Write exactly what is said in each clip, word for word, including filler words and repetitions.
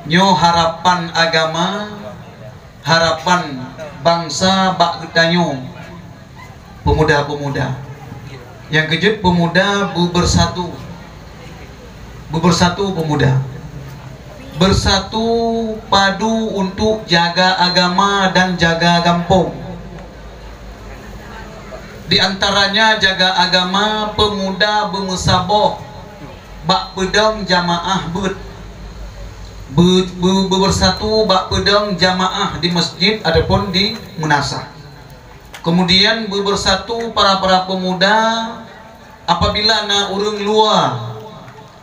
Nyoe harapan agama, harapan bansa bak geutanyoe pemuda-pemuda. Nyang keujeuet pemuda beubersatu. Beubersatu pemuda. Bersatu padu untuk jaga agama dan jaga gampông. Di antaranya jaga agama, pemuda beumeusaboh bak peudong jamaah beuet. Beu-, beu-, beubersatu bak peudong jamaah di masjid ataupun di meunasah. Kemudian beubersatu para-para pemuda apabila na ureuëng luwa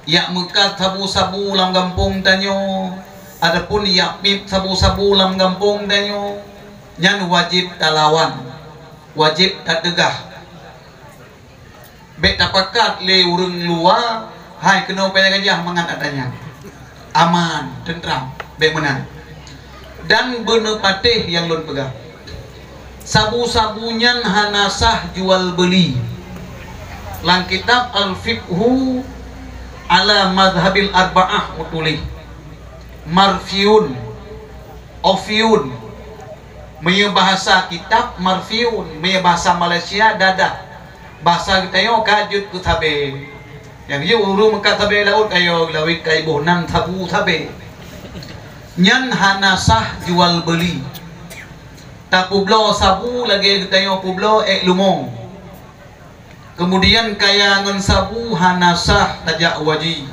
yak meukat sabu-sabu lam gampông tanyoe, ataupun yak miet sabu-sabu lam gampông tanyoe, nyan wajéb talawan, wajéb tateugah. Bék tapakat lé ureuëng luwa, hai keunoe paya gajah mangat ata nyan. Aman, teuntram, bék meunan. Dan beuneupatéh nyang lôn peugah. Sabu-sabu nyan hana sah jual beuli. Lam kitab Al-Fiqhu ala Madhabil Arba'ah meutuléh, marfiun, ofiun. Meunyoe bahasa kitab, marfiun. Meunyoe bahasa Malaysia, dadah. Bahasa geutanyoe ka jeuet keu sabé. Nyang jeuet ureuëng meukat sabé laôt, ayo lawét ka iboh nan sabu sabé. Nyan hana sah jual beuli. Tapubloe sabu lagée geutanyoe publoe ék leumo. Keumudian kaya ngon sabu hana sah tajak u haji.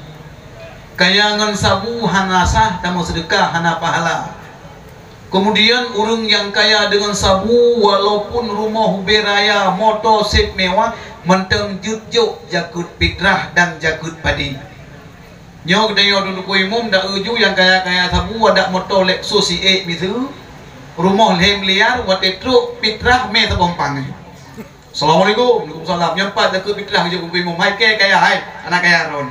Kaya ngon sabu hana sah tameuseudeuka, hana pahala. Keumudian ureuëng nyang kaya deungon sabu, walaupun rumoh ubé raya, moto seb mewah, mantong jeuet jok jakeuet pitrah dan jakeuet padé. Nyoe geutanyoe Teungku Imum, da uju nyang kaya-kaya sabu, adak moto Lexus siék miseue, rumoh lhée miliar, watée trok pitrah mé saboh pang. Assalamualaikum. Waalaikumsalam. Nyoe pat takheun pitrah geujok Teungku Imum. Hai kée kaya hai, hana kaya droen.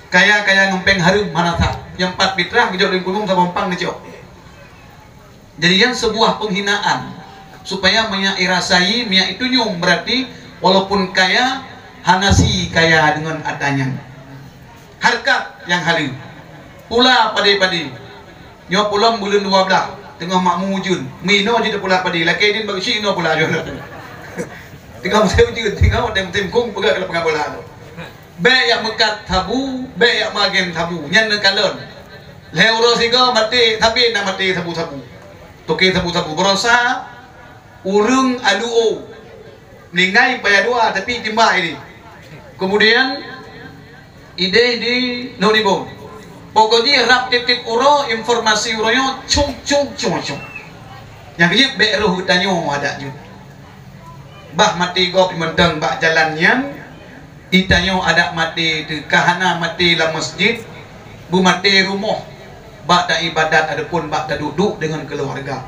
Kaya-kaya ngon péng hareuem hana sah. Nyoe pat pitrah geujok Teungku Imum saboh pang neucok. Jadi nyan sebuah penghinaan. Supaya meunyo irasai, meunyo itunyong, berarti walaupun kaya, hana si kaya deungon ata nyan. Hareukat nyang haleue. Pula padé-padé. Nyoe pulom buleuen dua blaih, teungoh makmu ujeuen. Meuinoe jeuet pula padé, lakée idin bak geuchik inoe pula jih. Teungoh musém ujeuen, teungoh watée musém kung peugah keu lapangan bola tu. Bék yak meukat sabu, bék yak meuagen sabu. Nyan neukalon. Lhée uroe sigoe maté, sabe na maté sabu-sabu. Toke sabu-sabu. Baroesa ureuëng alu o. Meuninggai paya dua, tapi timbak idéh. Kemudian, idéh di Nuribong. Pokok jih rab tieb-tieb uroe, informasi uroe nyoe, cung, cung, cung, cung. Nyang keujeuet bék roh geutanyoe adak jeuet. Bah maté gob mantong bak jalan nyan, itanyoe adak maté teuh ka hana maté lam masjid, beumaté rumoh, bak taibadat ataupun bak taduek-duek deungon keuluwarga.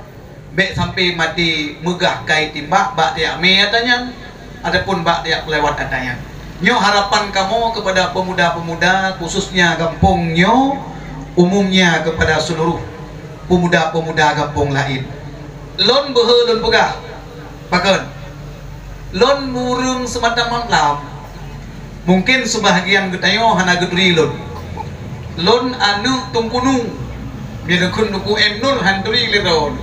Bék sampai maté meugah kai timbak bak tajak mé ata nyan ataupun bak tajak peulewat ata nyan. Nyoe harapan kamoe keupada peumuda-peumuda, khususnya gampông nyoe, umumnya keupada seuluruh peumuda-peumuda gampông laén. Lôn beuhe lôn peugah, pakon? Lôn ureuëng Seumatang Mamplam. Mungken seubahagian geutanyoe hana geuturi lôn. Lôn aneuëk Teungku Nu. Meunyo geukheun Teungku M Nur, han turi lé droe.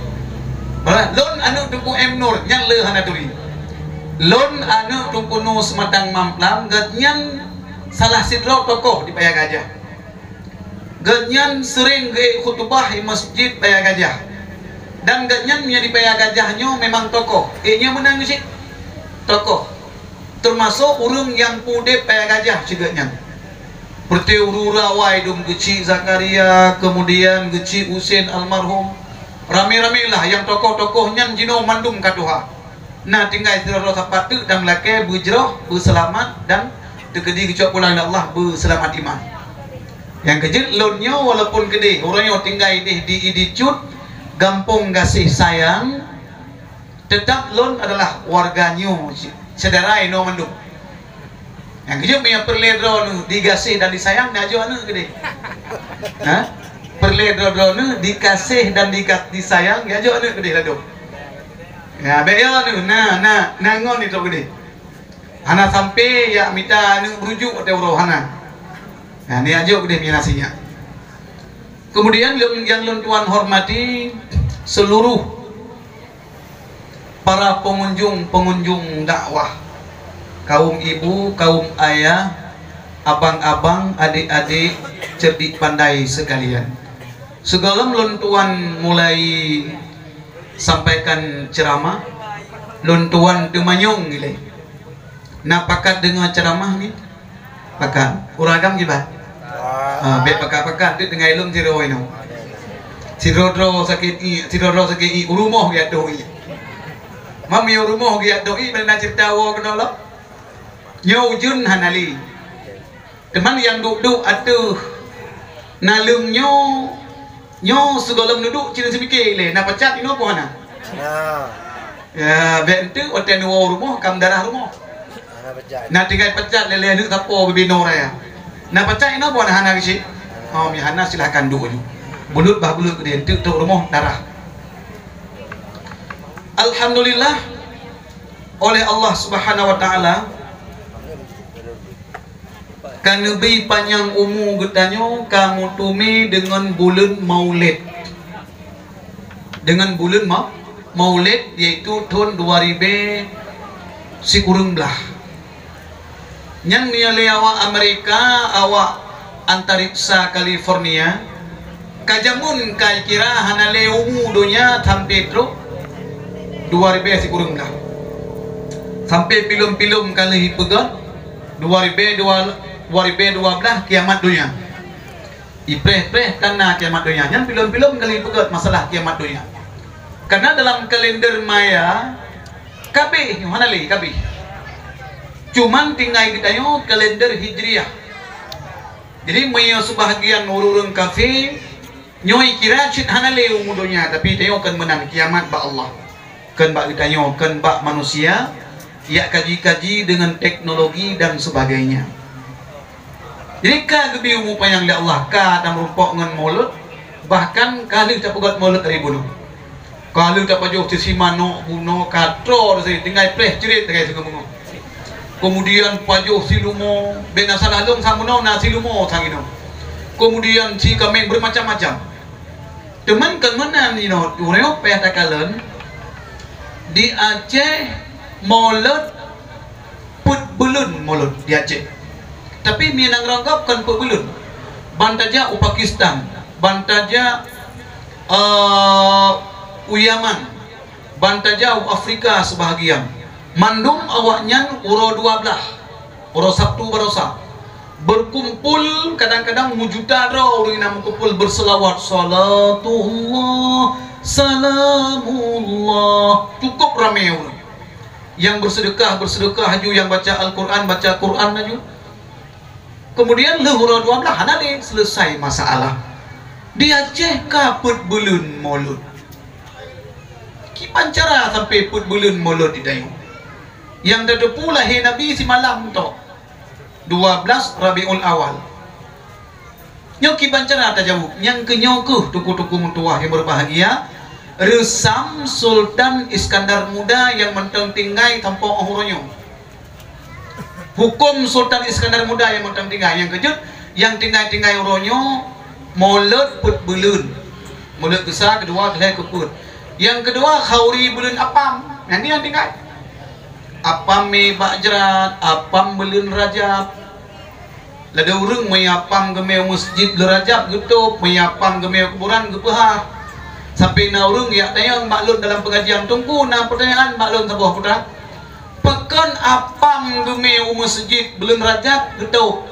Bah, lôn aneuëk Teungku M Nur, nyang le hana turi. Lôn aneuëk Teungku Nu Seumatang Mamplam, gobnyan salah sidroe tokoh di Paya Gajah. Gobnyan seuréng geuék khutubah di Masjid Paya Gajah. Dan gobnyan meunyo di Paya Gajah nyoe memang tokoh. Ék nyoe meunan cit tokoh. Teumasok ureuëng nyang peudeb Paya Gajah cit gobnyan. Peureuté ureuëng awai dum geuchik Zakaria, keumudian geuchik Husen almarhum. Ramé-ramé lah nyang tokoh-tokoh nyan jinoe mandum ka tuha. Na tinggai sidroe sapat teuk dan lakée beujroh, beuseulamat dan teukeudi geucok pulang lé Allah beuseulamat iman. Nyang keujeuet lôn nyoe walaupun keudeh uroe nyoe tinggai ideh di Idi Cut, gampông Gaséh Sayang, teutap lôn adalah warga nyoe, syedara inoe mandum. Nyang keujeuet meunyoe peureulée droeneuh digaséh dan disayang, neujok aneuëk keudeh. Ha? Peureulée droe-droeneuh dikaséh dan dika-, disayang, neujok aneuëk keudeh ladôm. Ya, bék yo aneuëk, na, na, na ngon itu keudeh. Hana sampai yak mita aneuëk beurujuk atau uroe hana. Nah, neujok keudeh meunyoe na sinyak. Kemudian lôn, nyang lôn tuan hormati seluruh para pengunjung-pengunjung dakwah, kaum ibu, kaum ayah, abang-abang, adik-adik, cerdik pandai sekalian. Sigohlom lôn tuan mulai sampaikan ceramah, lôn tuan teumanyong ilée. Na pakat deungoe ceramah nyoe? Pakat. Ureueng agam kiban? Ah, bèk pakat-pakat, deuek tinggai lom sidroe inoe. Sidroe-droe sakét iek, sidroe-droe sakét iek, u rumoh geujak dok iek. Mami u rumoh geujak dok iek, bèk na ceurita woe keunoe lom. Nyoe ujeuen hana lé. Teuma nyang duek-duek ateueh naleueng nyoe, nyoe sigohlom duek-duek cit seumiké ilée, na pacat inoe peue hana? Nah. Ya, bèk enteuk watèe neuwoe u rumoh, ka meudarah rumoh. Hana pacat. Na tinggai pacat lé-lé aneuk sapo bibinoe raya. Na pacat inoe peue hana, hana keuchik? Oh, meuhana silahkan duek aju. Buleut bah buleut keudéh, enteuk trok rumoh darah. Alhamdulillah, oleh Allah Subhanahu wa Taala, ka neubri panyang umu geutanyoe ka meuteumé deungon buleuen Maulid. Deungon buleuen Ma-, Maulid, yaitu thon dua ribèe sikureueng blah. Nyan meunyoe lé awak Amerika, awak antariksa California, ka jameun ka kira hana lé umu donya sampoe trok dua ribèe sikureueng blah. Sampoe pilom-pilom ka lheueh ipeugöt, dua ribèe dua, dua ribèe dua blah kiamat donya. Ipreh-preh ka na kiamat donya. Nyan pilom-pilom ka lheueh ipeugöt masalah kiamat donya. Karena dalam kalender Maya, ka abéh nyoe, hana lé, ka abéh. Cuman tinggai geutanyoe kalender Hijriah. Jadi, meunyoe seubahagian ureueng-ureueng kafé, nyoe kira cit hana lé umu donya, tapi tanyoe kon meunan kiamat bak Allah. Kon bak geutanyoe, kon bak manusia, jak kaji-kaji deungon teknologi dan sebagainya. Jadi, ka geubri umu panyang lé Allah, ka tameurumpok ngon Maulud, bahkan ka lheueh tapeugöt Maulud dari bunoe. Ka lheueh tapajoh sisi manok bunoe, ka troh di sinan, tinggai preh cret tinggai singoh beungoh. Kemudian pajoh silumo, bèk na salah lôn, sang bunoe na silumo sang inoe. Kemudian si kaméng, bermacam-macam. Teuma kon meunan inoe, uroe nyoe payah takalon, di Aceh Maulud peuet buleuen Maulud di Aceh. Tapi meunyoe nanggroe gob kon peuet buleuen. Ban tajak u Pakistan, ban tajak, eh, u Yaman, ban tajak u Afrika seubahagian. Mandum awaknyan uroe dua blah, uroe Sabtu barosa. Berkumpul, kadang-kadang meujuta droe ureueng nyang meukumpul berselawat, "Salatullah, salamullah." Cukup ramé ureueng. Nyang bersedekah, bersedekah laju, nyang baca Al-Quran, baca Quran laju. Kemudian lheueh uroe dua blah hana lé, selesai masalah. Di Aceh ka peuet buleuen Maulud. Kiban cara sampoe peuet buleuen Maulud di tanyoe? Nyang tateupeue lahé Nabi simalam tok, dua belas Rabiul Awal. Nyoe kiban cara tajaweueb. Nyang keunyoe kheueh teungku-teungku meutuwah nyang berbahagia, reusam Sultan Iskandar Muda nyang mantong tinggai sampoe 'oh uroe nyoe. Hukôm Sultan Iskandar Muda nyang mantong tinggai, nyang keujeuet, nyang tinggai-tinggai uroe nyoe, Maulud peuet buleuen. Maulud geusa, keudua, keulhèe, keupeuet. Nyang keudua, khauri buleuen apam. Nyan nyang tinggai. Apam mé bak jrat, apam buleuen Rajab. Ladôm ureueng meunyo apam geumé u meuseujid buleuen Rajab geutôb, meunyo apam geumé u kuburan geupeuhah. Sampoe na ureueng jak tanyong bak lôn dalam pengajian, "Teungku, na peutanyaan bak lôn saboh," peugah. "Pakon apam geumé u meuseujid buleuen Rajab geutôb?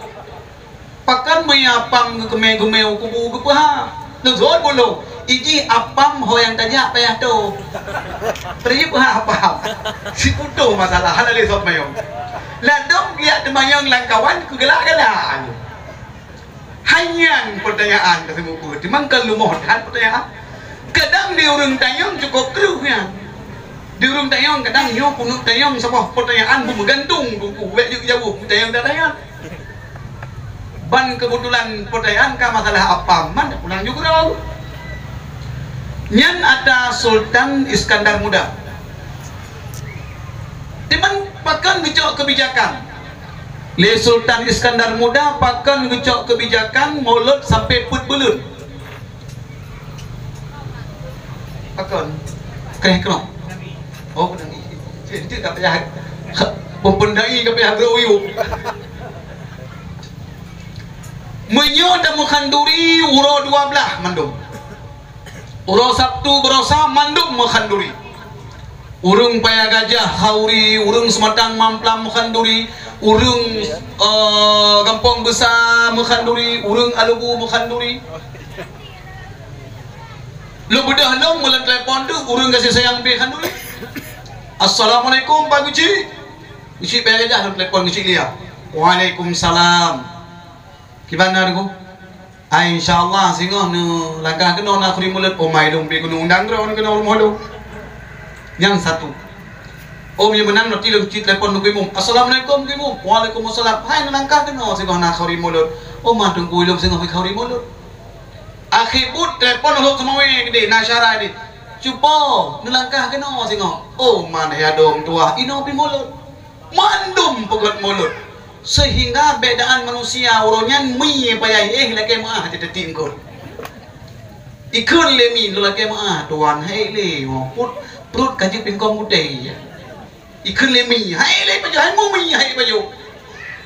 Pakon meunyo apam geumé-geumé u kubu geupeuhah?" Lôn seuôt buet lôn, "Ijih apam ho nyang tajak payah tôb." Padahai peuhah apam. Siputôh masalah, hana lé soe teumanyong. Ladôm geujak teumanyong lam kawan keu galak-galak. Hai nyan peutanyaan ka seumeubeuet beuet, teuma ka leumoh that peutanyaan. Kadang di ureueng tanyong cukôp kreueh nyan. Di ureueng tanyong kadang nyoe keuneuk tanyong saboh peutanyaan beumeugantung, bèk jeuet jaweueb, peutanyong that nyan. Ban keubeutulan peutanyaan ka masalah apam, man pulang ju keudroe. Nyan atra Sultan Iskandar Muda. Teuma pakon geucok keubijakan? Lé Sultan Iskandar Muda pakon geucok keubijakan Maulud sampoe peuet buleuen? Pakon? Kreh-kroh. Oh, peudai. Cit, cit ka payah. Peudai ka payah geuyue. Meunyoe tameukhaduri uroe dua blah mandum. Uroe Sabtu baroesa mandum meukhaduri. Ureuëng Paya Gajah khauri, ureuëng Seumatang Mamplam meukhaduri, ureuëng, eh, Gampông Beusa meukhaduri, ureuëng Alubu meukhaduri. Lôn beudôh lom, meulan telepon tu, ureuëng gaséh sayang pih khanduri. "Assalamualaikum, Pak Guci." Guci Paya Gajah lôn telepon Guci Lia. "Waalaikumsalam. Kiban na, Teungku?" "Ai, insya Allah, singoh neulangkah keunoe na khanduri mulod." "Oh, mai lôn pih keuneuk undang droe keunoe rumoh lôn." Nyang satu. Oh, meunyo meunan, nanti lôn cit telepon Teungku Imum. "Assalamualaikum, Teungku Imum." "Waalaikumsalam." "Hai, neulangkah keunoe singoh na khanduri mulod." "Oh, ma Teungku, ilôn singoh khanduri mulod." Akhé buet telepon lhok Seumawé keudéh, na syara deh. "Cupo, neulangkah keunoe singoh." "Oh, man ya dong tuah, inoe pih mulod." Mandum peugét mulod. Seuhingga bak daan manusia uroe nyan mi payah éh lakée meuáh teuti eungkôt. Ikheun lé mi lôn lakée meuáh, tuan, hai lé, pruet, pruet ka jeuet pingkong gutée. Ikheun lé mi, hai lé pajoh, hai mu mi, hai pajoh.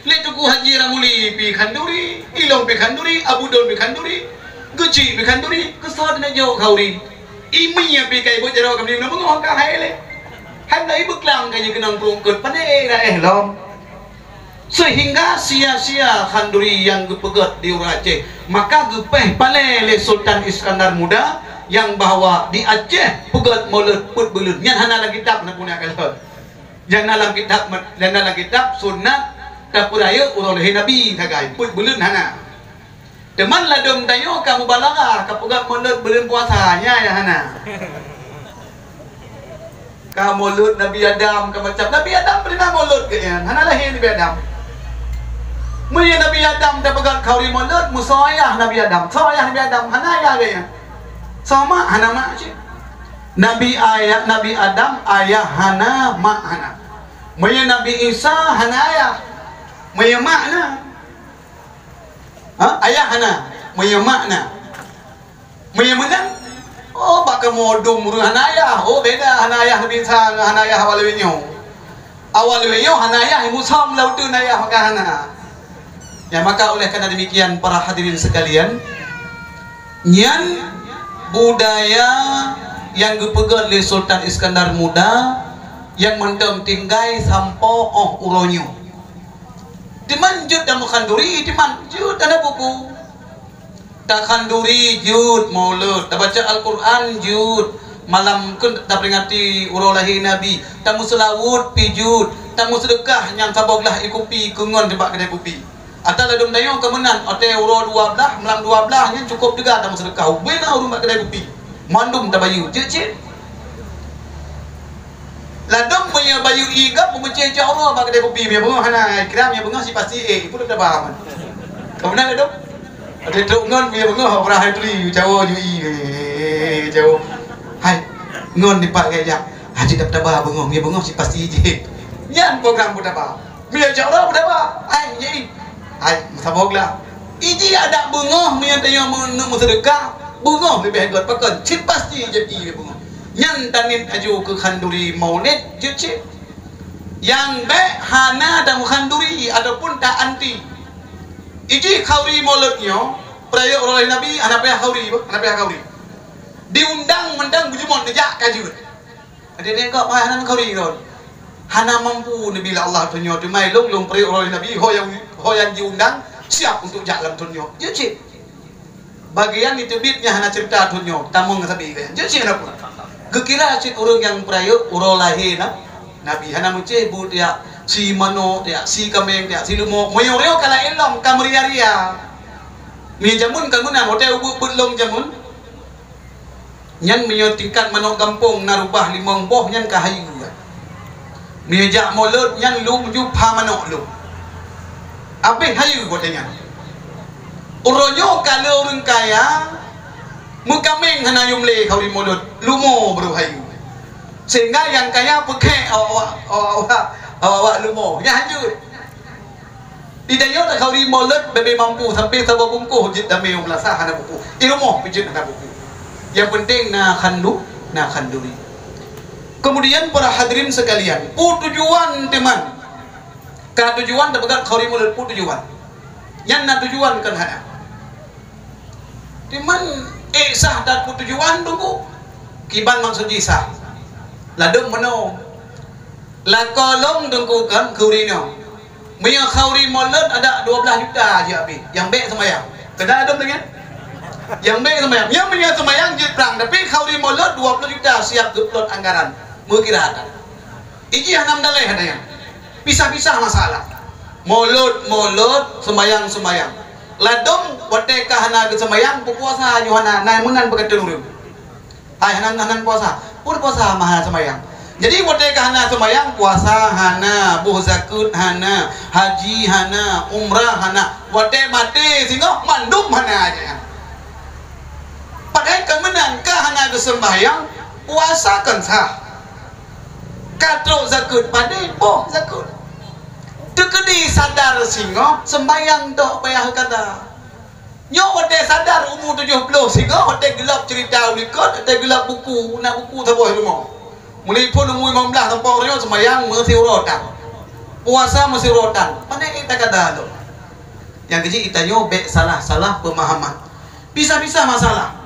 Lé Teungku Haji Ramuli pih khanduri, ilôn pih khanduri, Abu Don pih khanduri, Guci pih khanduri, keusoe teunajok khanduri. Imi pih kai buet jaroe kami na beungoh ka hai lé. Hana ibeuklang ka jikeunong peurungkot, pane éh raéh lom. Seuhingga sia-sia khanduri nyang geupeugét di ureuëng Aceh, maka geupéh palée lé Sultan Iskandar Muda nyang bahwa di Aceh peugét mulod peuet buleuen. Nyan hana lam kitab, na puna kalon. Nyang na lam kitab, nyang na lam kitab sunat tapeurayeuk uroe lahé Nabi sagai, peuet buleuen hana. Teuma ladôm tanyoe ka mubalaghah, ka peugét mulod buleuen puasa, nya nyang hana. Ka mulod Nabi Adam, ka macam Nabi Adam peureunah mulod geuh nyan, hana lahé Nabi Adam. Meunyoe Nabi Adam tapeugét khanduri mulod, meusoe ayah Nabi Adam, soe ayah Nabi Adam, hana ayah geuh nyan. Soe mak, hana mak cit. Nabi ayah, Nabi Adam ayah hana, mak hana. Meunyoe Nabi Isa hana ayah, meunyoe mak na. Ha? Ayah hana, meunyoe mak na. Meunyoe meunan, oh, bak kamoe dum ureuëng hana ayah. Oh, beda hana ayah Nabi Isa ngon hana ayah awak lawét nyoe. Awak lawét nyoe hana ayah, musam lam uteuen ayah maka hana. Ya, maka oleh karena demikian, para hadirin sekalian, nyan budaya nyang geupeugét lé Sultan Iskandar Muda nyang mantong tinggai sampoe óh uroe nyoe. Teuma jeuet tameukhaduri, teuma jeuet hana buku. Takhanduri jeuet, mulod, tabaca Al-Quran jeuet, malam keu taperingati uroe lahé Nabi, tameuseulaweuet pih jeuet, tameuseudeukah nyang saboh glah ie kupi keu ngon nibak keudai kupi. Ata ladôm tanyoe ka meunan, watée uroe dua blah, malam dua blah nyan cukôp teuga tameuseudeukah, ubé na ureuëng bak keudai kupi. Mandum tabayeue, jeuet cit. Ladôm meunyoe bayeue ie gab meumeucéh cok uroe bak keudai kupi, meunyoe beungoh hana, kira meunyoe beungoh si pasti éh, ipeue taba man. Ka meunan ladôm. Ada trok ngon meunyoe beungoh, orang hai tuli, cawo ju ie, eh, cawo. Hai, ngon dipat gaya jak. Haji dak taba beungoh, meunyoe beungoh si pasti jih. Nyan program peutaba. Meunyoe cok uroe peutaba, hai, jih. Hai, saboh glah. Iji adak beungoh meunyoe tanyoe meu-, meuseudeukah, beungoh leubeh gét pakon, cit pasti jadi beungoh. Nyan taneuk aju keu khanduri maulid jeuet cit. Nyang bék hana tameuhanduri ataupun ta-anti. Iji khanduri maulid nyoe, peurayeuk uroe lahé Nabi, hana payah khanduri, hana payah khanduri. Diundang mantong beujeuet neujak ka jeuet. Adak nengok hai hana khanduri ron. Hana mampu neubi lé Allah thon nyoe, teuma lôn, lôn peurayeuk uroe lahé Nabi, ho nyang, ho nyang jiundang siap untuk jak lam thon nyoe. Jeuet cit. Bagian di teubiet nyang hana ceurita thon nyoe, tamong sabe gaya. Jeuet cit hana pun. Geukira cit ureuëng nyang peurayeuk uroe lahé na-, Nabi, hana meucéh buet jak si manok, jak si kaméng, jak si leumo. Meunyoe uroe nyoe ka laén lom, ka meuria-ria. Meunyoe jameun ka meunan, watée ubeut-beut lom jameun. Nyan meunyoe tingkat manok gampông na rubah limong boh nyan ka hayeue. Meunyoe jak mulod nyan lom ju pha manok lom. Abéh hayeue watée nyan. Uroe nyoe ka le ureuëng kaya, meukaméng hana yum lé khanduri mulod, leumo baru hayeue. Sehingga nyang kaya peukhée awak-awak, awak-awak, awak-awak leumo. Nyan hayeue. Di tanyoe takhanduri mulod leubeh mampu sampai saboh bungkôh jeuet damé u meulasah hana buku. Di rumoh pih jeuet hana buku. Nyang penting na khandu-, Na khanduri. Kemudian para hadirin sekalian, peue tujuan teuma? Ka tujuan tapeugah khanduri mulod, peue tujuan? Nyan na tujuan kon hana? Teuma, eh, sah dan peue tujuan teungku? Kiban maksud jih sah. Ladôm meunoe. Lakoe lôn teungku kon khanduri nyoe. Meunyoe khanduri mulod ada dua belas juta jih habéh, nyang bèk seumayang. Keudroe dum deungon? Nyang bèk seumayang. Nyan meunyoe seumayang jeuet prang, tapi khanduri mulod dua puluh juta siap geuplot anggaran. Meukira that. Ijih hana meudaléh hana nyan. Pisah-pisah masalah. Mulod, mulod, seumayang, seumayang. Ladôm watèe ka hana geuseumayang, peupuasa nyoe hana, na meunan peukatan ureueng. Hai, hana, hana puasa. Pun puasa mah hana seumayang. Jadi, watèe ka hana seumayang, puasa hana, boh zakeuet hana, haji hana, umrah hana. Watèe maté singoh, mandum hana aja. Padahai ka meunan, ka hana geuseumbahyang, puasa kon sah. Ka trok zakeuet padé, boh zakeuet. Teukeudi sadar singoh, seumbahyang tok payah kada. Nyoe watèe sadar umu tujoh ploh singoh, watèe geulap ceurita u likot, watèe geulap buku, na buku saboh rumoh. Mulai phon umu limong blaih sampoe uroe nyoe seumayang meusiuroe tan. Puasa meusiuroe tan. Pane ék takada lom. Nyang keujih geutanyoe bèk salah-salah peumahaman. Pisah-pisah masalah.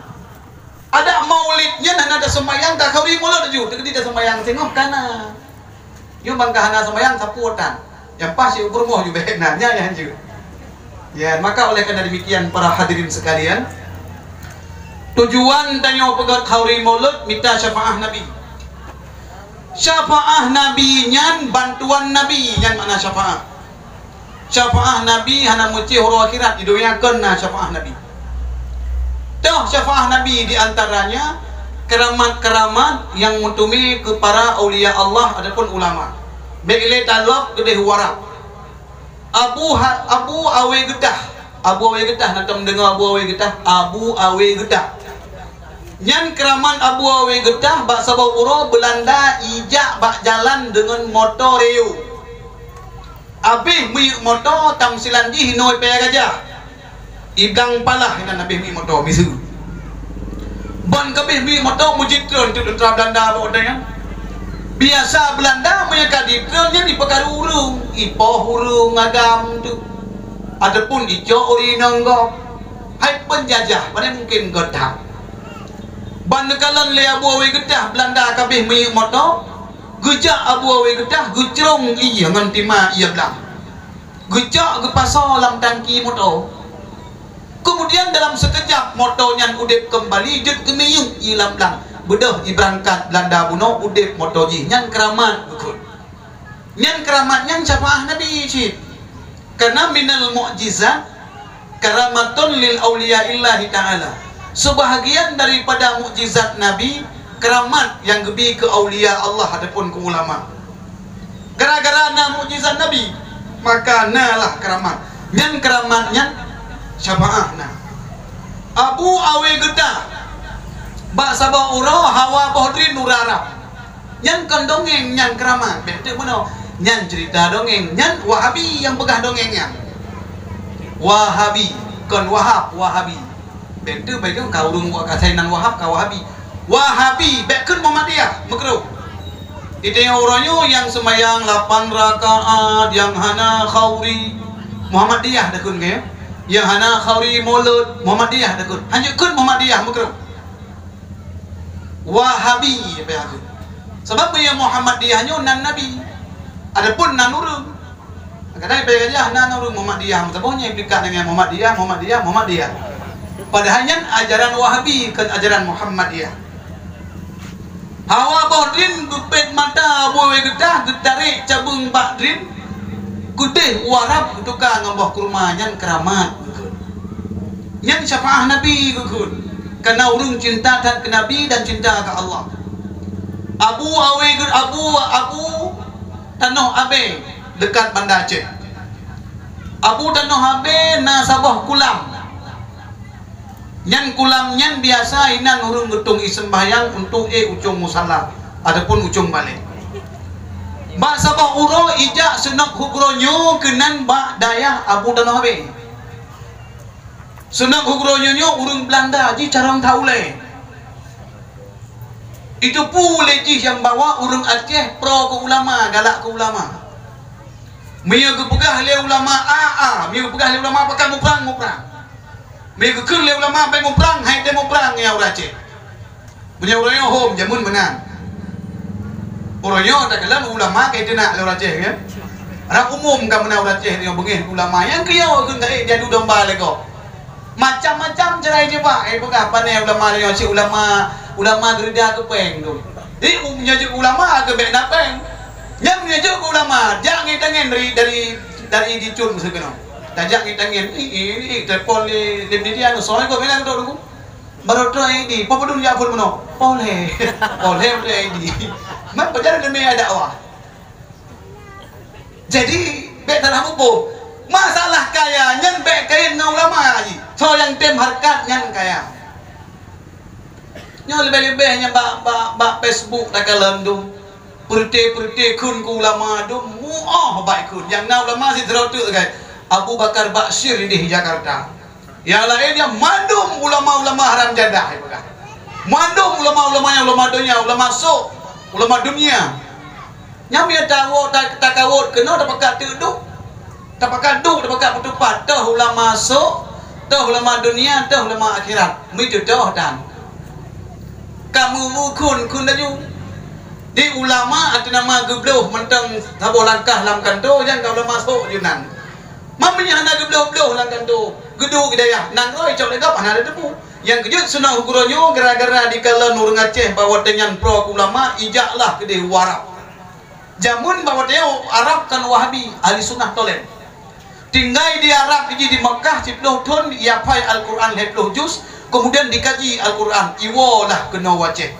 Adak maulid nyan hana taseumayang, takhanduri mulod laju. Teukeudi taseumayang singoh kana. Nyoe ban ka hana seumayang sapeue tan. Nyang paih siukeue rumoh ju bèk na, nyan nyang jeuet. Ya, maka oleh karena demikian para hadirin sekalian, tujuan tanyoe peugöt khanduri mulod mita syafaah Nabi. Syafaah Nabi nyan bantuan Nabi, nyan makna syafaah. Syafaah Nabi hana meucéh uroe akhirat, di donya kon na syafaah Nabi. Toh syafaah Nabi di antaranya keramat-keramat nyang meuteumé keu para aulia Allah ataupun ulama. Bèk lé talop keudéh u Arab. Abu ha-, Abu Awe Geutah. Abu Awe Geutah, na tom deungoe Abu Awe Geutah? Abu Awe Geutah. Nyan keuramat Abu Awe Geutah, bak saboh uroe Beulanda ijak bak jalan deungon moto Reo. Abéh miyueb moto, tamsilan jih inoe paya gajah. Idang palah inan abéh miyueb moto, miseue. Ban ka abéh miyueb moto, meujitreun teuk teuntra Beulanda bak watèe nyan. Biasa Beulanda meunyoe ka jitreun nyan jipeukaru ureueng, ipoh ureueng agam teuk, ataupun icok ureueng inong gob. Hai peunjajah, pane mungken göt that. Ban neukalon lé Abu Awe Geutah Beulanda ka abéh miyueb moto, geujak Abu Awe Geutah geucrông ié ngon tima ié blang. Geucok geupasoe lam tangki moto. Keumudian dalam seukeujab moto nyan udeb keumbali, jeuet geumiyueb ié lam blang. Beudôh ié beurangkat Beulanda bunoe udeb moto jih. Nyan keuramat geukheun. Nyan keuramat nyan syafaah Nabi cit. Karena minal mukjizat karamatun lil auliya illahi ta'ala. Seubahagian daripada mukjizat Nabi, keuramat nyang geubi keu aulia Allah ataupun keu ulama. Gara-gara na mukjizat Nabi, maka na lah keuramat. Nyan keuramat nyan syafaah na. Abu Awe Geutah, bak saboh uroe hawa boh drin u Arab. Nyan kon dongeng, nyan keuramat. Bèk teuk meunoe. Nyan ceurita dongeng. Nyan Wahabi nyang peugah dongeng nyan. Wahabi, kon Wahab, Wahabi. Bèk teuk, bèk teuk ka ureueng buet asai nan Wahab, ka Wahabi. Wahabi, bèk kheun Muhammadiyah, meukeureuh. Di tanyoe uroe nyoe nyang seumayang lapan rakaat, nyang hana khanduri, Muhammadiyah takheun keu nyoe. Nyang hana khanduri mulod, Muhammadiyah takheun. Hanjeuet kheun Muhammadiyah, meukeureuh. Wahabi, payah kheun. Sabab meunyoe Muhammadiyah nyoe nan Nabi. Adapun nan ureueng, kadang payah gajah nan ureueng Muhammadiyah, meusaboh nyan ipeugah dengan Muhammadiyah, Muhammadiyah, Muhammadiyah. Padahai nyan ajaran Wahabi, kon ajaran Muhammadiyah. Hawa boh drin geupet mata Abu Awe Geutah, geutarek cabeueng bak drin, geudeh u Arab geutuka ngon boh kurma, nyan keuramat geukheun. Nyan syafaah Nabi geukheun. Karena ureueng cinta that keu Nabi dan cinta keu Allah. Abu Awe Geut-, Abu, Abu Tanoh Abee, dekat Banda Aceh. Abu Tanoh Abee na saboh kulam. Nyan kulam nyan biasa inan ureueng geutueng ié seumbahyang untuk ék ucong musala ataupun ucong balek. Bak saboh uroe ijak Seunok Hugro nyoe keunan bak dayah Abu Tanoh Abee. Seunok Hugro nyoe, nyoe ureueng Beulanda jicarông that ulèe. Itu pue lé jih nyang bawa ureuëng Aceh pro keu ulama, galak keu ulama. Meunyoe geupeugah lé ulama A, A, meunyoe geupeugah lé ulama B, ka muprang, muprang. Meunyoe geukheun lé ulama B muprang, hai teuh muprang ngon ureuëng Aceh. Meunyoe uroe nyoe hom, jameun meunan. Uroe nyoe takalon ulama ka iteunak lé ureuëng Aceh, ya. Rab umum ka meunan ureuëng Aceh nyoe beungéh ulama nyang keu nyoe kheun ka ék diadu domba lé gob. Macam-macam cara jibak, eh, peugah pané ulama nyoe cit ulama, ulama geureuda keu péng tu. Jadi, u-, nyoe jeuet ulama keu bék na péng. Nyang nyoe jeuet ulama, jak ngieng tangen dari, dari, dari dicut meusigoe keunoe. Tajak ngieng tangen, ih, ih, ih, telepon lé, lé media, "Assalamualaikum, meunan tu, Teungku." Baru tu I D, "Peue padum jak phon bunoe?" "Polhé." "Polhé, polhé I D." Man pajan demi dakwah. Jadi, bék salah muphom. Masalah kaya nyan bék kait ngon ulama jih. Soe nyang tem hareukat nyan kaya. Nyoe leubeh-leubeh nyang bak, bak, bak Facebook takalon dum. Peureuté-peureuté kheun keu ulama dum, muoh bak kheun. Nyang na ulama sidroe teuk sagai, Abu Bakar Ba'asyir di Jakarta. Nyang laén nyan mandum ulama-ulama haram jadah, ipeugah. Mandum ulama-ulama nyang ulama donya, ulama sôk, ulama dunia. Nyan meunyoe tawot, ta-, takawot keunoe tapakat teuk duek. Tapakat duek, tapakat peutupat. Toh ulama sôk, toh ulama dunia, toh ulama akhirat. Meututoh tan. Ka meukhun-khun laju. Di ulama ateueh nama geubloh mantong saboh langkah lam kanto, nyan ka ulama sôk Yunan. Meunyoe hana geubloh-bloh lam kanto, geuduek hidayah, nanggroe icok lé gob hana teupeu. Nyang keujeuet sunat uroe nyoe gara-gara dikalon ureuëng Aceh bak watée nyan pro keu ulama, ijaklah keudeh u Arab. Jameun bak watée nyoe Arab kan Wahabi, ahli sunnah toleng. Tinggai di Arab jih di Makkah siplôh thon, ihafai Al-Quran lhée plôh juz, keumudian dikaji Al-Quran, iwoe lah keunoe u Aceh.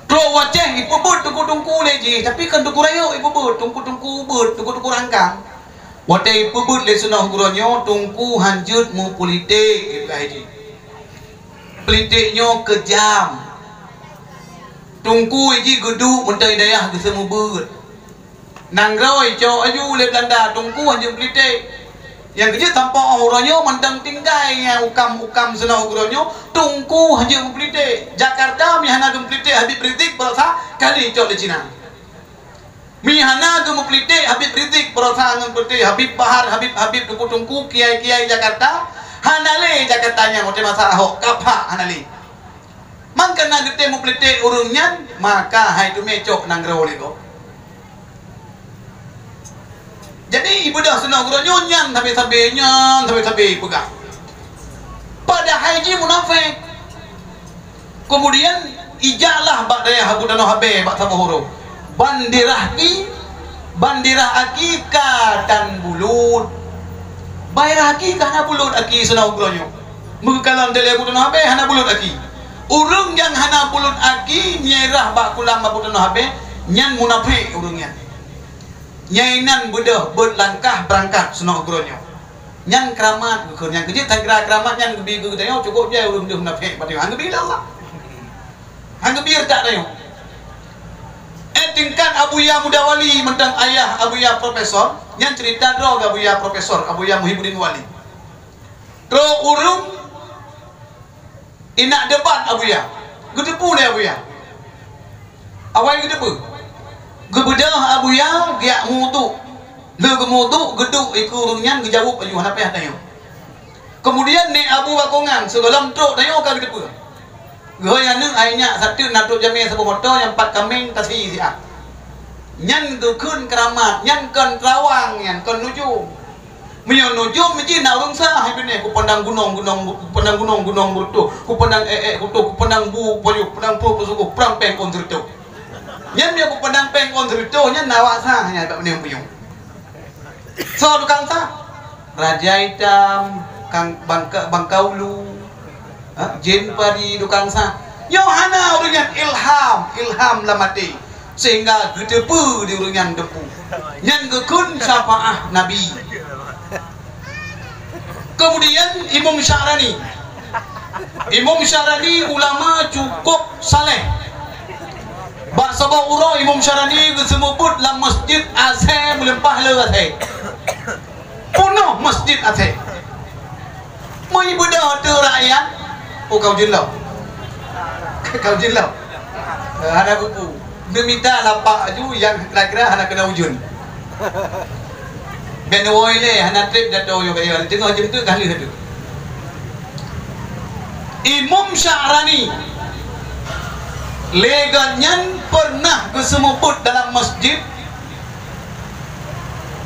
Trok u Aceh ipeubuet teungku-teungku lé jih, tapi kon teungku rayeuk ipeubuet, teungku-teungku beuet, teungku-teungku rangkang. Watée ipeubuet lé sunat uroe nyoe, teungku hanjeuet meupulitek, ipeugah jih. Pulitek nyoe keujam. Teungku jih geuduek mantong hidayah geuseumeubeuet. Nanggroe icok laju lé Beulanda, teungku hanjeuet meupulitek. Nyang keujeuet sampoe óh uroe nyoe mantong tinggai nyang ukam-ukam sunat uroe nyoe, teungku hanjeuet meupulitek. Jakarta meuiah hana geumeupulitek Habib Rizik baroesa kali icok lé Cina. Meuiah hana geumeupulitek Habib Rizik baroesa ngon pulitek Habib Bahar, Habib-Habib, teungku-teungku, kiai-kiai Jakarta, hana lé Jakarta nyan watée masa Ahok, kaphak hana lé. Mangkana geutem meupulitek ureuëng nyan, maka hai teumé cok nanggroe lé gob. Jadi, ibeudôh sunat uroe nyoe nyan sabe-sabe, nyan sabe-sabe peugah. Padahai jih munafék. Keumudian, ijaklah bak dayah Abu Tanoh Abée bak saboh uroe. Bandirah ki, bandirah aki ka tan bulut. Bandirah aki ka hana bulut aki sunat uroe nyoe. Meukalon dilée Abu Tanoh Abée hana bulut aki. Ureuëng nyang hana bulut aki, mirah bak kulam Abu Tanoh Abée, nyan munafék ureuëng nyan. Nyang inan beudôh beuet langkah beurangkat sunat uroe nyoe. Nyan keuramat geukheun, nyang keujeuet tan kira keuramat nyan geubi keu geutanyoe, cukôp jai ureuëng deuh munafék bak tanyoe. Han geubi lé Allah. Han geubi reutak tanyoe. Eh, tingkat Abuya Muda Wali mantong ayah Abuya Profesor, nyan ceurita droe Abuya Profesor, Abuya Muhibuddin Wali. Trok ureuëng inak debat Abuya. Geuteupeue lé Abuya. Awai geuteupeue. Geubeudôh Abuya geujak meuwudhu. Lheueh geumeuwudhu, geuduek ikeue ureuëng nyan geujaweueb laju hana payah tanyoe. Keumudian Nèk Abu Bakongan sigohlom trok tanyoe ka geuteupeue. Geuhôi aneuëk hai nyak sateue na trok jamé saboh moto nyang pat kaméng tasi siat. Nyan geukheun keuramat, nyan kon teurawang, nyan kon nujum. Meunyoe nujum jih na ureuëng sa hai binéh, kupandang gunong, gunong, kupandang gunong, gunong beureutoh, kupandang ék-ék beureutoh, kupandang bu payôh, kupandang pruet beuseugoh, kupandang péng ôn sireutôh. Nyan meunyoe kupandang péng ôn sireutôh nyan na awak sa nyan bak binéh meunyoe. Soe tukang sa? Raja Itam, kang, bangka, bangka ulu, ha? Jin pari tukang sa. Nyoe hana ureuëng nyan ilham, ilham lam até. Sehingga geuteupeue di ureuëng nyan teupeu. Nyan geukheun syafaah Nabi. Keumudian Imam Sya'rani. Imam Sya'rani ulama cukôp saleh. Bak saboh uroe Imam Sya'rani geuseumeubeuet lam masjid asèe meulimpah le asèe. Peunoh masjid asèe. Meuibeudôh ateueh rakyat, oh, kau jeuet lom. Kau jeuet lom. Hana bubu. Meumita lapak aju nyang kira-kira hana keunong ujeuen. Ben woe lé hana treb dato nyoe kaya. Teungoh jeuem teuk ka lheueh tu. Imam Sya'rani lé gobnyan pernah geuseumeubeuet dalam masjid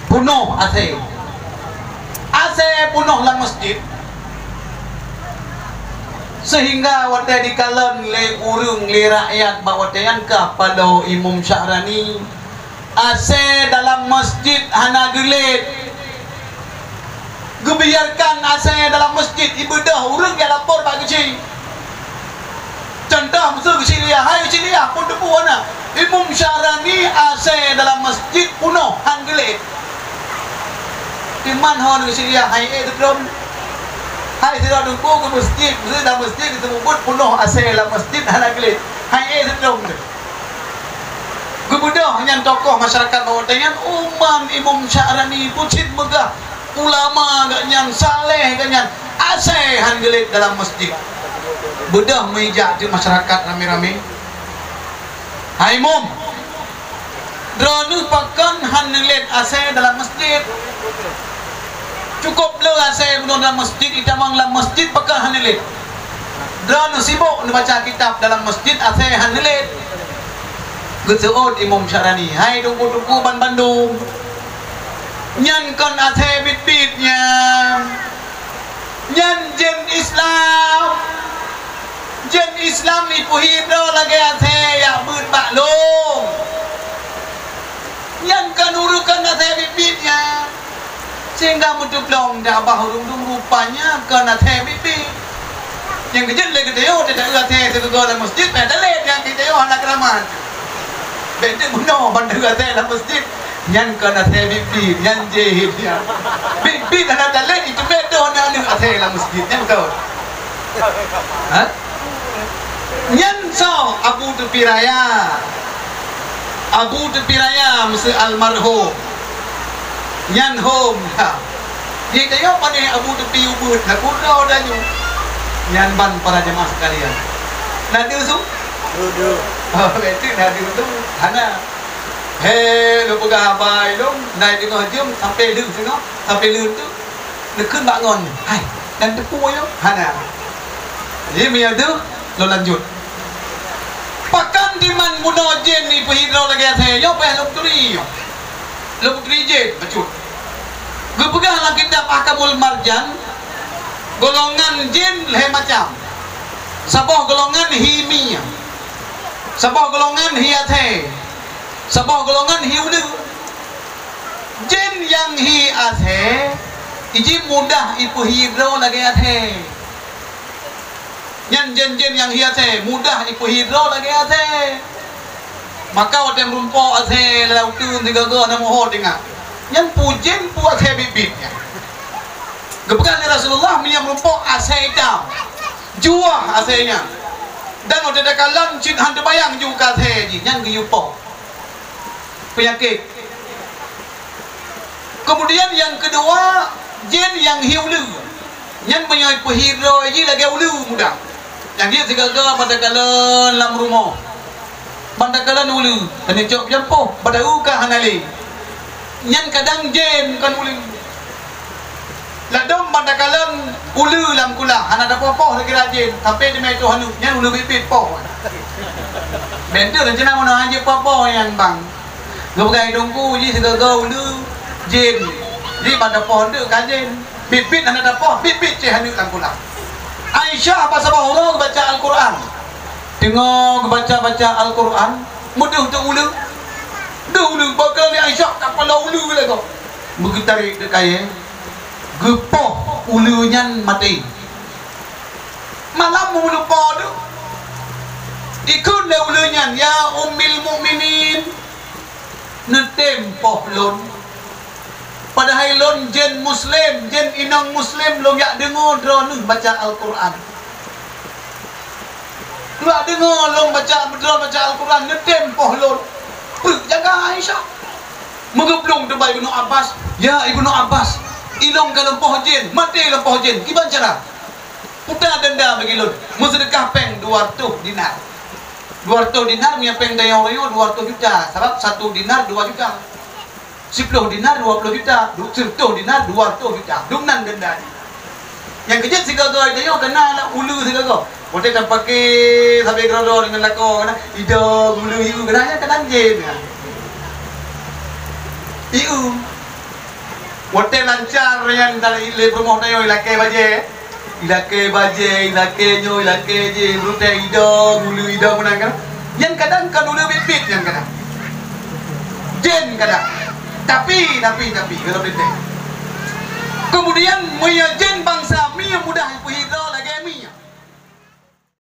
punoh asèe. Asèe punoh lam masjid, sehingga watèe jikalon lé ureueng, lé rakyat bak watèe nyan ka paloe Imam Sya'rani, asèe dalam masjid hana geulet. Geubiarkan asèe dalam masjid, ibeudôh ureueng nyang lapor bak geuchik. Contoh, miseu geuchik Liah, hai geuchik Liah, peue teupeu na? Imam Sya'rani asèe dalam masjid punoh, han geulet. Timan ho geuchik Liah, hai ék teudrom. Hai sidroe teungku keu masjid, miseu dalam masjid geuseumeubeuet punoh asèe dalam masjid hana geulet. Hai ék teudrom. Geubeudôh nyan tokoh masyarakat bak watèe nyan, uman Imam Sya'rani bucit meugah, ulama gobnyan, saleh gobnyan, asèe han geulet dalam masjid. Beudôh meujak teuk masyarakat ramé-ramé. Hai Imam, droeneuh pakon han neulet asèe dalam masjid? Cukôp le asèe bunoe dalam masjid, itamong lam masjid pakon han neulet? Droeneuh sibok neubaca kitab dalam masjid, asèe han neulet. Geuseuôt Imam Sya'rani, hai teungku-teungku banmandum, nyan kon asèe biet-biet nyan. Nyan jén Islam. Jén Islam ipeuhidroe lagèe asèe jak beuet bak lôn. Nyan kon ureueng kon asèe biet-biet nyan. Sehingga meuteublong dak bah ureueng dum rupanya kon asèe biet-biet. Nyang keujeuet lé geutanyoe teuka asèe sigoe-goe lam masjid, payah talét nyang geutanyoe hana keuramat. Bèk teuk bunoe ban teuka asèe lam masjid. Nyan kon asèe biet-biet, nyan jén nyan. Biet-biet hana talét, itu bèk toh na aneuk asèe lam masjid, nyan beutôi. Ha? Nyan soe Abu Teupiraya. Abu Teupiraya miseu almarhum. Nyan hom ha. Di tanyoe pané Abu Teupi ubeuet, na kuda tanyoe. Nyan ban para jemaah sekalian. Na deuh su? Deuh, deuh. Oh, betul na deuh tu. Hana. He, lôn peugah haba lôn, na teungoh jeuem sampai leuh teungoh, sampai leuh tu. Neukheun bak ngon, hai, dan teupeue nyoe? Hana. Jadi meunyoe deuh, lôn lanjut. Pakon diman bunoe jén ipeuhidroe lagèe asèe nyoe, payah lôn peuturi nyoe. Lôn peuturi jén bacut. Geupeugah lam kitab Ahkamul Marjan, golongan jén lhèe macam. Saboh golongan hi mie. Saboh golongan hi asèe. Saboh golongan hi uleue. Jén nyang hi asèe, iji mudah ipeuhidroe lagèe asèe. Nyan jén-jén nyang hi asèe, mudah ipeuhidroe lagèe asèe. Maka watèe meurumpok asèe lam uteuen sigoe-goe na meuho teuingat. Nyan peue jén peue asèe biet-biet nyan. Geupeugah lé Rasulullah, meunyoe meurumpok asèe itam, juah asèe nyan. Dan watèe takalon cit han teubayang ju keu asèe jih, nyan geuyue poh. Peunyakét. Keumudian nyang keudua, jén nyang hi uleue. Nyan meunyoe peuhidroe jih lagèe uleue mudah. Nyang jeuet sigoe-goe ban takalon lam rumoh. Ban takalon uleue, hana cok jampoh, ban taeu ka hana lé. Nyan kadang jén kon uleue. Ladôm ban takalon uleue lam kulah, hana tapoh-poh lagèe rajin, tapi teumé toh aneuk, nyan uleue biet-biet poh. Benteur rencana meunoe hanjeuet poh-poh nyan bang. Geupeugah teungku jih sigoe-goe uleue jén. Jih ban tapoh eunteuk ka jén. Biet-biet hana tapoh, biet-biet ceh aneuk lam kulah. Aisyah bak saboh uroe geubaca Al-Qur'an. Teungoh geubaca-baca Al-Qur'an, meudeuh teuk uleue. Deuh uleue, bak keuneuk Aisyah ka paloe uleue lé gob. Beugeutarek teuk kayèe. Geupoh uleue nyan maté. Malam meulumpoe teuk, ikheun lé uleue nyan, "Ya Ummil Mukminin, neutem poh lôn. Padahai lôn jén muslim, jén inong muslim, lôn jak deungoe droeneuh baca Al-Qur'an. Lôn jak deungoe lôn baca, droeneuh baca Al-Qur'an, neutem poh lôn." Peue jaga Aisyah. Meugeuplueng teuk bak Ibnu Abbas, "Ya Ibnu Abbas, inong ka lôn poh jén, maté lôn poh jén, kiban cara?" "Puta denda bagi lôn, meuseudeukah péng dua reutôh dinar." Dua ratus dinar meunyo péng tanyoe-tanyoe dua ratus juta, sabab satu dinar dua juta. Siploh dinar dua ploh juta, du-, siratoh dinar dua ratus juta. Dum nan denda jih. Nyang keujeuet sigoe-goe tanyoe kana ulu sigoe-goe. Watèe tapakè sabé keudroe deungon lakoe kana, idong ulu ieu kana, nyan kadang jén. Ieu. Watèe lancar nyan lé peurumoh tanyoe ilakèe bajèe. Ilakèe bajèe, ilakèe nyoe, ilakèe jih, ruteng idong, ulu idong meunan kan. Nyan kadang kon ulu biet-biet nyan kadang. Jén kadang. Tapi, tapi, tapi, kalau teuntèe. Kemudian, meunyo jén